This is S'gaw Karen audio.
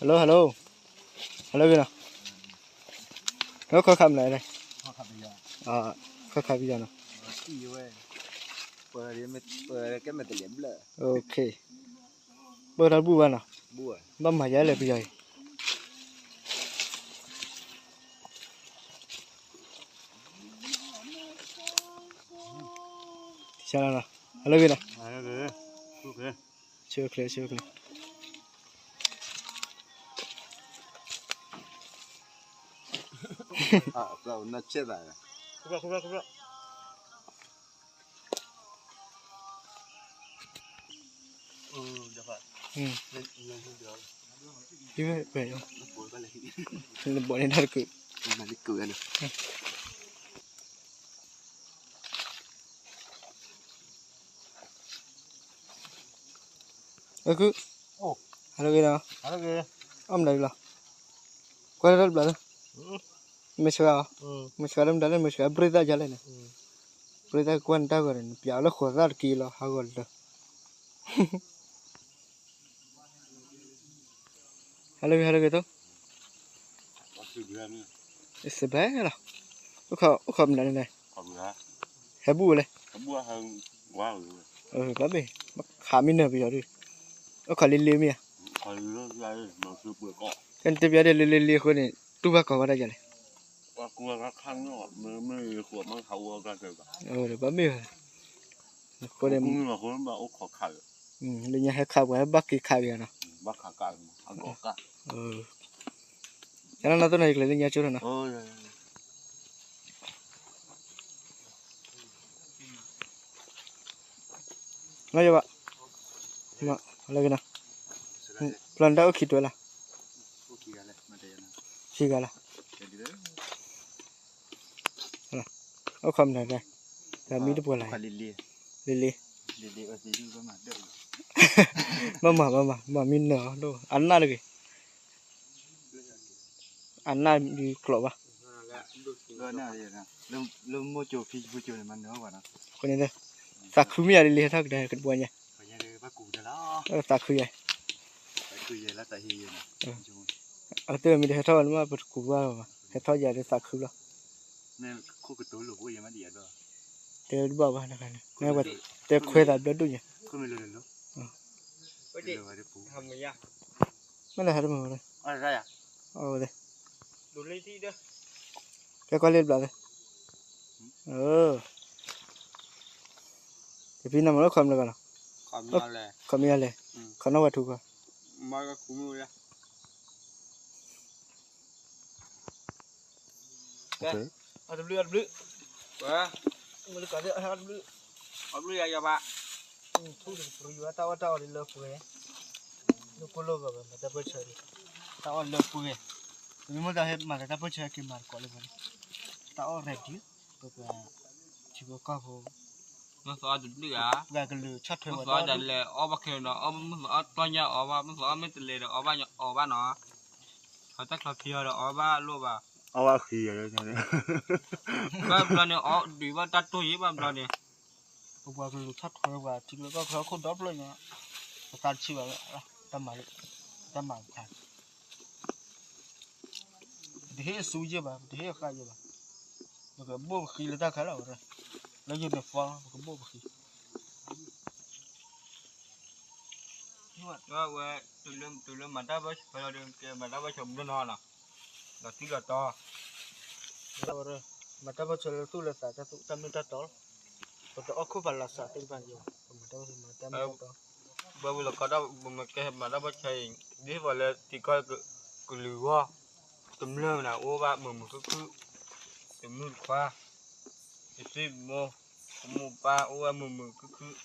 hello hello hello ဂ့ၤနီၤ, ခီခါမလဲၣ်, ခီခါပယီၤနီၤ, ပၢ်တၢ်ဘူၣ်ဘၣ်နီၤ, ဘၣ်မၤယၤလဲၣ်ပယီၤအံၤ hello ဂ့ၤနီၤ, ဆၢချ့ဆၢချ့ ဘၣ်န့ၣ်တၢ်တကုး, အကု, hello ဂ့ၤနီၤ, အီၣ်မတၤလီၤ, ကွၢ်တၢ်တဘျီလၢ, မ့ၢ်စှၤအီၤ, မ့ၢ်စှၤလၢမတၤလၢ မ့ၢ်စှၤပြ့သၣ်ယါလဲၣ်န့ၣ်, ပြ့သၣ်ကွၢ်နတၢ်ဂီၤန့ၣ် နပျးအီၤလၢဃိးသၣ်တက့ၢ်လီၤ ဟးဂီၤလၢ hello hello ဂ့ၤသိ, စဘဲလီၤ, အိၣ်ခိးမနုၤန့ၣ်, ဟဲဘူၣ်ဝဲလဲၣ်, ဘၣ်ဘ့ၣ်, ခးမံနၢၤပယီၤဒုး, အိၣ်ခိးလ့လ့မ့ၢ်ဧါ, ကဲနတဲပယီၤဒ်လ့လ့လ့အဃိန့ၣ် တူၢ်ဘၣ်ကီးဘၣ်တၢ်ယါလဲၣ်, ဘၣ်မ့ၢ်ဝဲ, အဃိန့ၣ် လၢညါဟဲခးပှၤဟဲဘၣ်က့ၤခးက့ၤနီၤ, ကဲနီၤနီၤ သိးနီၤ ယကျဲၤလၢညါကၠိထီၣ်နီၤ, နီၢ်ယဘၣ်, လၢကနီၤ, ပျီနတၢ်အိၣ်ခံတွဲလၢ, ခံဂၤလၢ, အိၣ်ခိးမနုၤလဲၣ်, တၢ်မံတပှဲၤလၢ်, လ့လ့, ဘၣ်မၤဘၣ်မၤ မၤမံနၢၤအီၤဒိၣ် အနၢ်တဂ့ၤ အနၢ်ဒုးကျိးဘၣ်, လၢမိၢ်ကၠိဖံဖုကၠိန့ၣ်မၤနၢၤအီၤဘၣ်နီၤ, အဃိန့ၣ် သးခုမ့ၢ်ယၤလံလံဟဲထီၣ်ကဒါကတဘီညါ, သးခုယဲ, အကတၢၢ်မ့ၢ်တဟဲထီၣ်ဘၣ်န့ၣ်မး ပတကူးဘၣ်လီၤဘၣ် ဟဲထီၣ်ယၤဒီးသးခုလီၤ, တဲတဘၣ်ဘၣ်တခါန့ၣ် တဲခွဲးသးဘျီဒိၣ်ညါ, မ့ၢ်လၢဟဲတမုာ်ဝဲ, အဝဲသ့ၣ်, ကဲကွၢ်လ့တဘျီသ့ၣ်, တဖံနၤမၤလၢခီမ့ၢ်လၢကီးနီၤ, ခီမ့ၢ်လဲၣ်, ခီနီၣ်ဝဲထူခီ, အတဘျုးအတဘျုး, မ့ၢ်လၢကီးသ့ၣ်အတဘျုး, အဘျုးယၤယၤဘၣ်, ထူတကပရံယၤတၢ်အီၣ်တၢ်အီဒ်လၢပှဲၤ, လၢကိၢ်လၢဂီၤဘၣ် မၤတၢ်ပၢၢ်ဆၢဒ်, တၢ်အီၣ်လၢပှဲၤ, ပမ့ၢ်တဟဲမၤတၢ်ပၢၢ်ဆၢက့ၤမၤတကိးလၢပှဲၤန့ၣ်, တၢ်အီၣ်ရဲၣ်ဒံး, ပပှၤ, ထံဖိကီၢ်ဖိ, မ့ၢ်သီအီၣ်တဘျုးဧါ, ပှၤကလုာ်ဆီၣ်ထွဲဝဲဒၣ်, မ့ၢ်သီအီၣ်ဒ်လဲၣ် အီၣ်ဘၣ်ခဲလၢာ်နီၤ, မ့ၢ်သီအီၣ်တီၢ်ညၣ်အီၣ်ဘၣ် မ့ၢ်သီအီၣ်မ့ၢ်တလဲၤဒီးအီၣ်ဘၣ်အီၣ်ဘၣ်နီၤ, အတၢ်ချီဖံအီၤဒီးအီၣ်ဘၣ်လိၣ်ဘၣ်, ဘၣ်ဘျီန့ၣ် အီၣ်ဒုးဘၣ်တၢ်တိၢ်ယံၤဘၣ်ဘျီန့ၣ်, ပပှၤကလုာ်ဆီၣ်ထွဲပှၤထံချၢကီၢ်ချၢခိၣ်ဒီဖျၢၣ်ညါ, ပသးတဆံးဘၣ်, တၢ်မၤ, တၢ်မၤတခါ ပတဟ့ၣ်အစုယဲၢ်ဘၣ် ပတဟ့ၣ်အဃၣ်ယဲၢ်ဘၣ်, ပကဘိၣ်ပဃံလၢတၢ်ခါလီၤဝဲ, လၢ uniform ပကဘိၣ်ပဃံ, ဝဲ, တုၤလၢမၤတၢ်ပၢၢ်ဆၢဒီး ကဲမၤတၢ်ပၢၢ်ဆၢမုၢ်နီၤနီၤလီၤ, ဒီးသံလီၤတီ, မၤတၢ်ပၢၢ်ဆၢလၢသူၣ်လၢသးတၢ်မ့ၢ်တၢ်တီလီၤ, ပတအီၣ်ခိၣ်ဖးလၢ်စးသ့ၣ်တဖၣ်ယဲၢ်ဘၣ်, ပမၤတၢ်ပၢၢ်ဆၢမၤတၢ်မ့ၢ်တၢ်တီ ဘၣ်ဝံၤလီၤကီဒီး ပမ့ၢ်ကဲမၤတၢ်ပၢၢ်ဆၢအံၤ ဒ်သိးလၢထံကီၢ်ကလုာ်ဂီၢ် တမျၢၢ်မနုၤ အိၣ်ဘၣ်မုာ်မုာ်ခုၣ်ခုၣ် တမုၢ်တခွါ ယသ့ၣ်မိၢ် ပမိၢ်ပၢ်အိၣ်ဝဲမုာ်မုာ်ခုၣ်ခုၣ်